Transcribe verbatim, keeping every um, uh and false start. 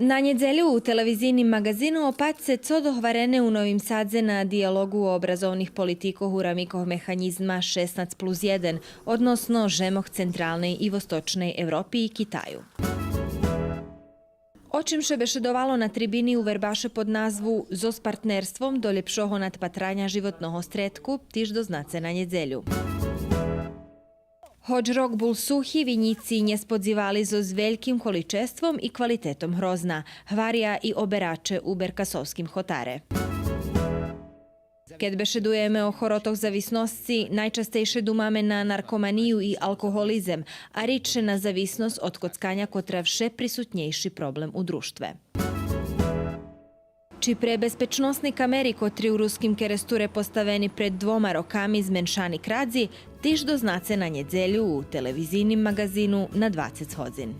На нєдзелю у телевизийним маґазину опатьце цо догварене у Новим Садзе на диялоґу о образовних политикох у рамикох механїзма шеснац плюс єден, односно жемох Централней и Восточней Европи и Китаю. О чим ше бешедовало на трибини у Вербаше под назву „Зоз партнерством до лєпшого надпатраня животного стредку”, тиж дознаце на нєдзелю. Гоч рок бул сухи, винїци нє сподзивали зоз вельким количеством и квалитетом грозна, гваря и обераче у Беркасовским хотаре. Кед бешедуєме о хоротох зависносци, найчастейше думаме на наркоманию и алкоголизем, а ридше на зависносц од коцканя, котра вше присутнєйши проблем у дружтве. Чи пре безпечносни камери, котри у Руским Керестуре поставени пред двома роками, зменшани крадзи, тиж дознаце на нєдзелю у телевизийним маґазину на двацец годзин.